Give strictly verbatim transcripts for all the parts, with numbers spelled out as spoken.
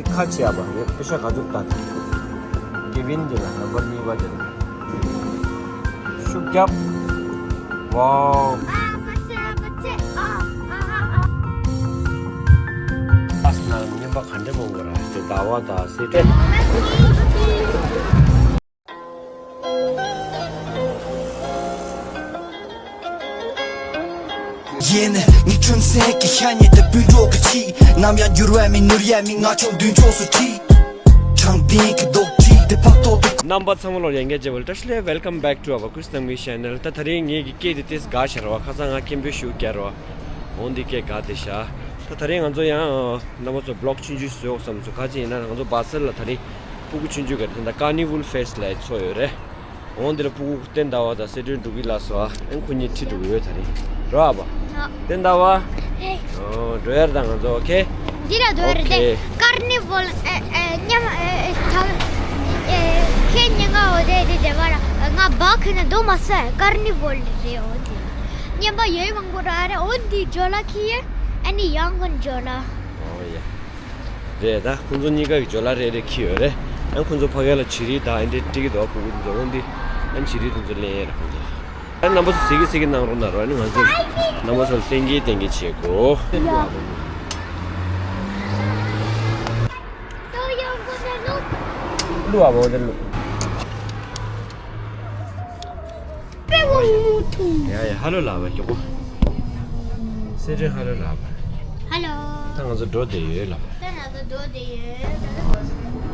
ཁ་ཕྱེ་བ་ཡོད། པེ་ཤ་ག་ཚོད་ལྟ་དེ། དགེ་བིན་དེ་ལ་ནམ་བར་གཉིས་པ་དེ་ལ། ཤུགས་རྒྱབ། ཝའོ། ཨ་སི་ནང་རྔན་པ་ག་འདྲ་མང་པོ་ར་དེ་ཟླ་བ་དང་སེ་ཏྲེ། ཡེ་ནས་ངའི་ཁྲོན་སེང་གི་ཤ་ཉེ་དེ་སྤུན་གྲོགས་ཀྱི་ཆེད། ནམ་ཡང་འགྱུར་བ་མེད་ནོར་ཡ་མེད། ང་ཆོག་མདུན་ཕྱོགས་སུ་ཁྲིད། དྲང་བདེན་གྱི་རྡོག་ཁྲིད་དེ་ཕབ་ཐོག་ཏུ། རྣམ་པ་ཚང་མ་ལོར་ཡང་བསྐྱར་མཇལ་བ་བཀྲ་ཤིས་བདེ་ལེགས། Welcome back to our Kuis Nangmi channel. ད་དེ་རིང་ངེད་ཀྱི་སྐད་དེ་ཏིས་དགའ་ཤར་བ་ཁ་སང་ང་སྐད་འབོད་ཤུགས་བསྐྱར་བ། འོང་འདི་སྐད་དགའ་བདེ་ཤག་ད་དེ་རིང་ང་ཚོ་ཡང་རྣམ་པ་ཚོ་vlog ཆུང་ཆུང་བཟོ་བསམ་སོང་། ག་ཅི་ཡིན་ན་ང་ཚོ་སྦ་སལ་ལ་དེ་རིང་ཕྲུ་གུ་ཆུང་ཆུང་གི་དེ་འདྲ་Carnival Fest ལ་ཚོགས་ཡོད་རེད། འོང་འདི་ལ་ཕྲུ་གུ་བསྟན་ཟླ་བ་དང་སེ་སྒྲོན་འགྲོ་གི་ལ་སོ། ཨ་ཁོ་གཉིས་ཁྲིད་འགྲོ་གི་ཡོད་ད་རིང་རོ་ཨ་བ། བསྟན་ཟླ་བ། ཨོ་འགྲོ་ཡར་དང་ང་ཚོ་ཨོ་ཁེ། འདི་ལ་འགྲོ་ཡར་དེ། ཨོ་ཁེ། Carnival ཨེ་ཨེ་ཉམ་ཨེ་ཨེ་ཐང་ཨེ་ཁེ་ཉེ་ང་འོ་དེ་དེ་དེ་བ་ར་ང་བ་ཁེ་ན་དོ་མ་སོ་Carnival རེད་འོ་དེ། ཉམ་པ་ཡོད་མང་པོ་ར་རེད་འོ་འདི་ཇོ་ལ་ཁེ་ཡེ་ཨ་ནི་ཡང་གོན་ཇོ་ལ། ཨོ་ཡ། རེད་ད། ཁོང་ཚོ་གཉིས་ཀ་གི་ཇོ་ལ་རེ་རེ་འཁྱེར་ཡོད་རེད། ཨ་ཁོང་ཚོ་ཕ་གི་ལ་བྱི་རིལ་དང་ཨེ་འདྲས་སྤྲད་ཀྱི་འདུག་ཕྲུ་གུ་ཚོ་འོ་འདི། ཨ་བྱི་རིལ་དེ་ཚོ་ལེན་ཡས་རེད་ཁོང་ཚོ། ཨ་རྣམ་པ་ཚོ་གཟིགས་ཀྱི་གཟིགས་ཀྱི་གནང་རོགས་གནང་རོགས། ཨ་ནི་ང་ཚོ་རྣམ་པ་ཚོ་ལ་བསྟན་གྱི་བསྟན་གྱི་བྱེད་དགོས། བླུག་ཨ་བོ་དེ་བླུག་ཡ་ཡ་ཧ་ལོ་ལ་བ་མགྱོགས་པོ། སེ་སྒྲོན་ཧ་ལོ་ལ་བ། ཧ་ལོ། ད་ང་ཚོ་འགྲོ་བསྡད་ཡོད་ལ་བ། ད་ང་ཚོ་འགྲོ་བསྡད་ཡོད།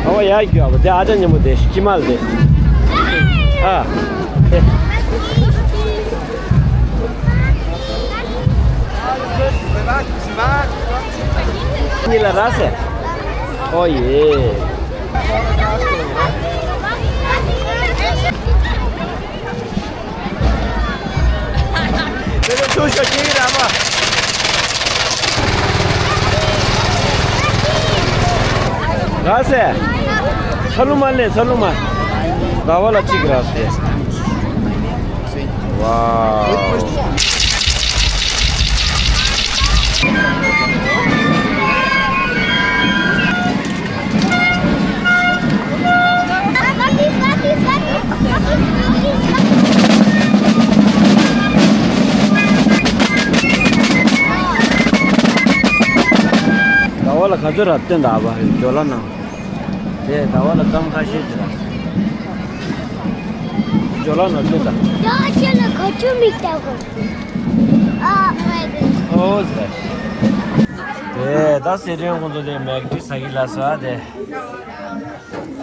ཨ་བ་ཡ་རྒྱུ་ཨ་བ་དེ་ཨ་ཅག་ཉན་པོ་དེ་ཤི་མ་ལ་དེ། ཨ། གཉིས་ལ་ར་སེ། ཨོ་ཡེ། དེ་ནས་ཚུར་ཤོག་ཅིག་ར་མ། ར་སེ། ཚ་ལུ་མ་ལེ་ཚ་ལུ་མ། ཟླ་བ་ལ་གཅིག་ར་སེ། ཝའོ། ཟླ་བ་ལ་ག་ཚོད་ར་བསྟན་ད་བ་ཇོ་ལ་ན། དེ་ཟླ་བ་ལ་ཙམ་ཁ་ཤས་ཅི་ར། ཇོ་ལ་ན་བསྟན་ད། ཇོ་ཁྱེད་ལ་ག་ཚོད་མིག་ལྟ་གོ། ཨ། ཨོ་ཟེར། དེ་ད་སེ་སྒྲོན་ཁོང་ཚོ་དེ་མེག་ཌི་ཟ་གི་ལ་ས་དེ།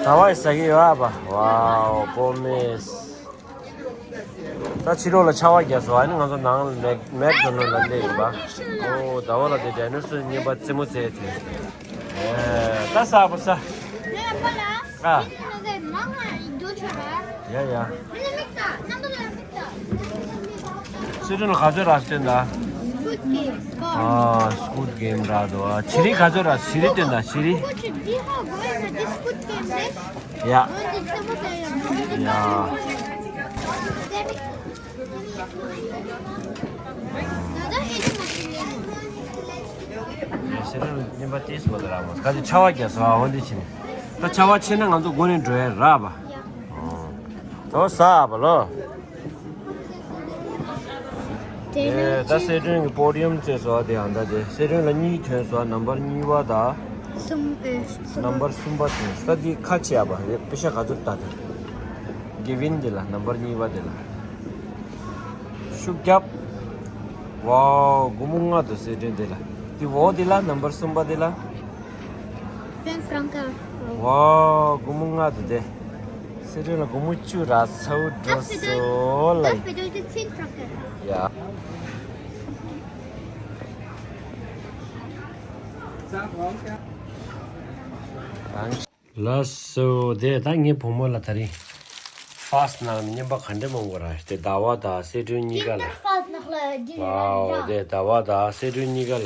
ཟླ་བ་ཡི་ཟ་གི་ཡོད་ཨ་པ། ཝའོ་པོ་མེས། ད་ཕྱི་ལོགས་ལ་ཆར་པ་བརྒྱབ་སོང་། ཨ་ནི་ང་ཚོ་ནང་ལ་མེག་མེག་དོ་ནལ་ལ་སླེབས་ཡིན་པ། ཨོ་ཟླ་བ་ལ་དེ་ཌའི་ནོ་སོར་རྔན་པ་རྩེད་མོ་རྩེ་དེ། ཨེ་ད་ཟ་པོ་ཟ། ཨ། ཡ་ཡ། སི་ཏུ་ནོ་ག་ཚོད་རག་སྟོན་ད། ཨ་སྐུད་གེམ་རག་འདུག་བྱི་རིལ་ག་ཚོད་རག་བྱི་རིལ་སྟོན་ད་བྱི་རིལ། ཡ། ཡ། ཟེར་ན་རྔན་པ་ཏིས་མ་དེ་རག་མ་ག་ཚོད་ཆར་པ་བརྒྱབ་སོང་ཨ། འོ་འདི་ཕྱིན་ད་ཆར་པ་ཆེ་ན་ང་ཚོ་སྒོ་ནས་འགྲོ་ཡ་རག་པ། ཨོ་ཟ་བ་ལོ། དེ་ནས་ད་སི་ཏུ་ནོ་གི་པོ་ཌི་ཡམ་བཙལ་སོང་ཨ། དེ་ཡང་ད་དེ་སི་ཏུ་ནོ་ལ་གཉིས་ཐོན་སོང་ཨ། ནམ་བར་གཉིས་པ་དང་། གསུམ་ཨེ་གསུམ་པ། ནམ་བར་གསུམ་པ་ཐོན་སོང་ད། དེ་ཁ་ཕྱེ་ཡ་པ་རེད། པེ་ཤ་ག་ཚོད་ལྟ་དེ། དགེ་བིན་དེ་ལ་ནམ་བར་གཉིས་པ་དེ་ལ། ཤུགས་རྒྱབ། ཝའོ་སྒོར་མོ་ལྔ་འདུག་སི་ཏུ་ནོ་དེ་ལ། དེ་འོ་དེ་ལ་ནམ་བར་གསུམ་པ་དེ་ལ། Cinq francs. ཝའོ་སྒོར་མོ་ལྔ་འདུག་དེ། སི་ཏུ་ནོ་ལ་སྒོར་མོ་བཅུ་རག་ཚར་འགྲོ་སོང་ལ་ཡིན། ཡ། ལགས་སོ། དེ་ད་ངའི་བུ་མོ་ལ་དེ་རིང་ཧྥ་སི་ནང་ནས་རྔན་པ་ག་འདྲ་མང་པོ་རག་སྟེ་ཟླ་བ་དང་སི་ཏུ་ནོ་གཉིས་ཀ་ལ། ཝའོ་དེ་ཟླ་བ་དང་སི་ཏུ་ནོ་གཉིས་ཀ་ལ་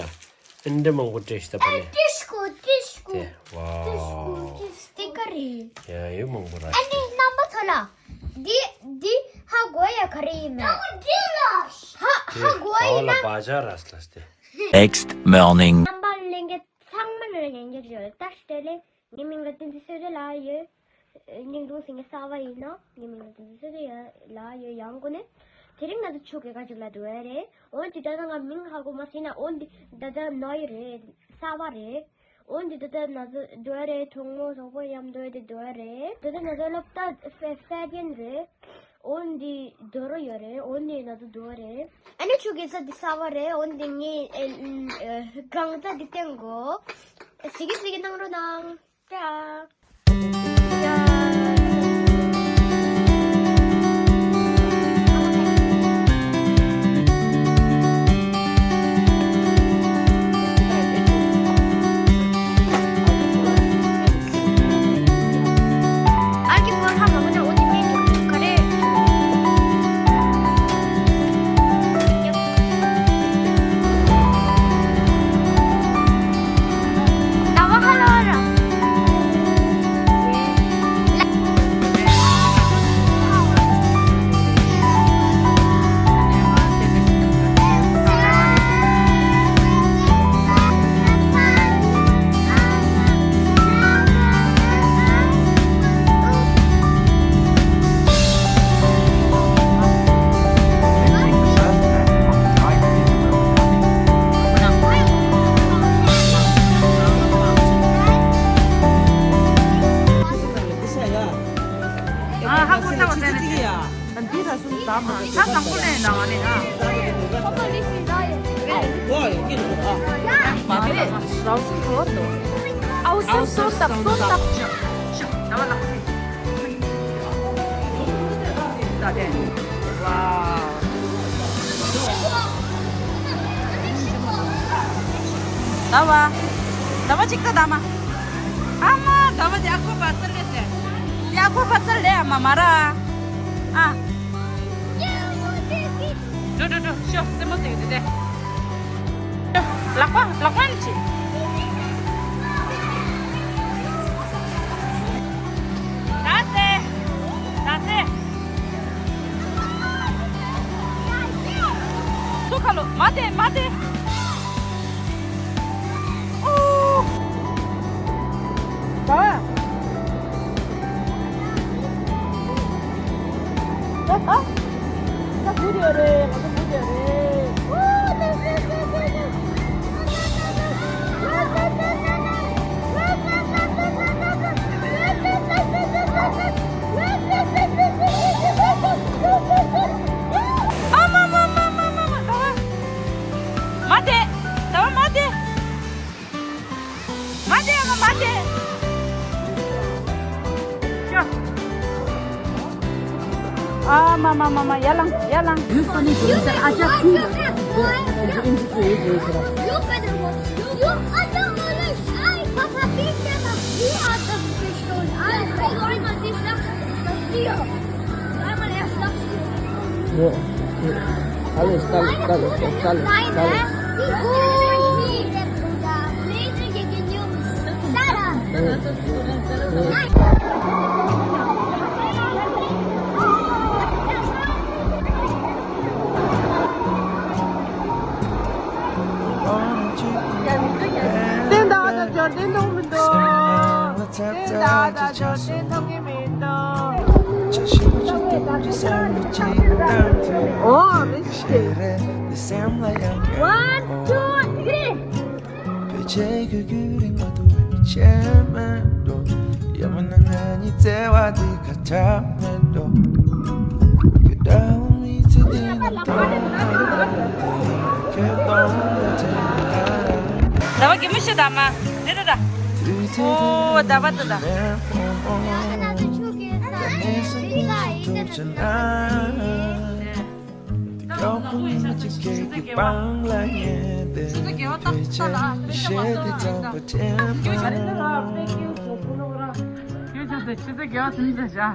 ཨེ་འདྲ་མང་པོ་སྤྲད་ཤག་ད་པ་ནས། ཏིས་ཀོ་ཏིས་ཀོ། དེ་ཝའོ། ཏིས་ཀོ་ཏིས་ཀོ་ཏི་ཀ་རེད། ཡ་ཡོད་མང་པོ་རག་ཨ་ནི་རྣམ་པ་ཚོ་ལ། འདི་འདི་ཧ་གོ་ཡ་ག་རེ་ཡིན་ན། ཧ་ཧ་གོ་ཡ་ཡིན་ན། Next morning. རྣམ་པ་ལྷན་རྒྱས་ཚང་མ་ལ་ཡང་བསྐྱར་ཡོད། ད་ལྟ་ལས་ངའི་མིང་ལ་བསྟན་འཛིན་བསོད་བདེ་ལགས་ཡོད། སྙིང་དུང་སེང་གེ་གསར་པ་ཡིན་ནོ། ངའི་མིང་ལ་བསྟན་འཛིན་བསོད་བདེ་ལགས་ཡོད། ཡང་སྒོ་ནས་དེ་རིང་ང་ཚོ་ཆུ་རྐྱལ་ཁ་ཅིག་ལ་འགྲོ་ཡ་རེད། འོན་ཏེ་ད་ལྟ་ང་མིང་ཧ་གོ་མ་སོང་ན། འོན་ཏེ་ད་ལྟ་ནོ་ཡི་རེད། གསར་པ་རེད། འོན་ཏེ་ད་ལྟ་ང་ཚོ་འགྲོ་ཡ་རེད། གྲོགས་མོ་གྲོགས་པོ་མཉམ་འགྲོ་ཡ་དེ་འགྲོ་ཡ་རེད། ད་ལྟ་ང་ཚོ་སློབ་གྲྭ་ཧྥེ་ཧྥེ་ཡན་རེད། འོན་ཏེ་འགྲོ་རོགས་ཡོད་རེད། འོན་ཏེ་ང་ཚོ་འགྲོ་ཡ་རེད། ཨ་ནི་ཆུ་རྐྱལ་ས་འདི་གསར་པ་རེད། འོན་ཏེ་ངས་ཨེ་ཨེ་རྐང་རྩེད་འདི་བསྟན་གོ། གཟིགས་གི་གཟིགས་གི་གནང་རོགས་གནང་། ཀྱ། ཨ་ཧ་གོ་ས་བ་ཟེར་ནས། ད་འདི་ར་སུ་ད་མ་ད་དང་པོ་ལས་ན་བ་ནི་ཨ། ཨའུ་སུ་སོ་ཏབ་སོ་ཏབ། ད་བ་ལ་ཁོ་ད་དེ། ཝའོ། ད་བ། ད་བ་ཅིག་ད་ད་མ། ཨ་མ་ད་བ་དེ་ཨ་ཁུ་བ་ཚ་ལེ་ཟེར། དེ་ཨ་ཁུ་བ་ཚ་ལེ་ཨ་མ་མ་ར། ཨ། འགྲོ་འགྲོ་འགྲོ་ཤོག་རྩེད་མོ་རྩེ་གི་འདུག་སྟེ། ལག་པ་ལག་པ་ནི་ཆེ། ད་སེ། ད་སེ། སུ་ཁ་ལོ་མ་དེ་མ་དེ། ཨོ། ད། ད་ད། ད་བུ་དེ་རེད། ང་ཚོ་བུ་དེ་རེད། ཨ་མ་མ་མ་མ་མ་མ། ད་བ། མ་དེ། ད་བ་མ་དེ། མ་དེ་ཨ་མ་མ་དེ། ཤོ། ཨ་མ་མ་མ་མ། ཡར་ལངས་ཡར་ལངས། You funny girl, that I just cool. You better watch. You, you are the only shy Papa Big Papa. We are the fish. I, I, I, I, I'm an ass. Alles, alles, alles, alles, alles. བསྟན་དང་ད་འབྱོར་བསྟན་མཐོང་མི་འདུག་བསྟན་དང་ད་འབྱོར་བསྟན་མཐོང་གི་མི་འདུག་ཨོ་མི་ཤེས། One, two, three. ཟླ་བ་གད་མོ་ཤོར་ད་མ། དེ་ད་ད། ཨོ་ཟླ་བ་ད་ད། ཆུ་ཚོད་བརྒྱད་པ་ཏག་ཏག་ལ་ཨ་ནི་ཤ་མ་སོང་ཨ་ནི་ད། ཁྱོད་ཆ་རེ་ན་ར་པེ་ཀིའུ་སོ་སོ་ནོ་ར། ཁྱོད་ཆ་ཚེ་ཆུ་ཚོད་བརྒྱད་པ་ཟིན་ཚེ་བཞག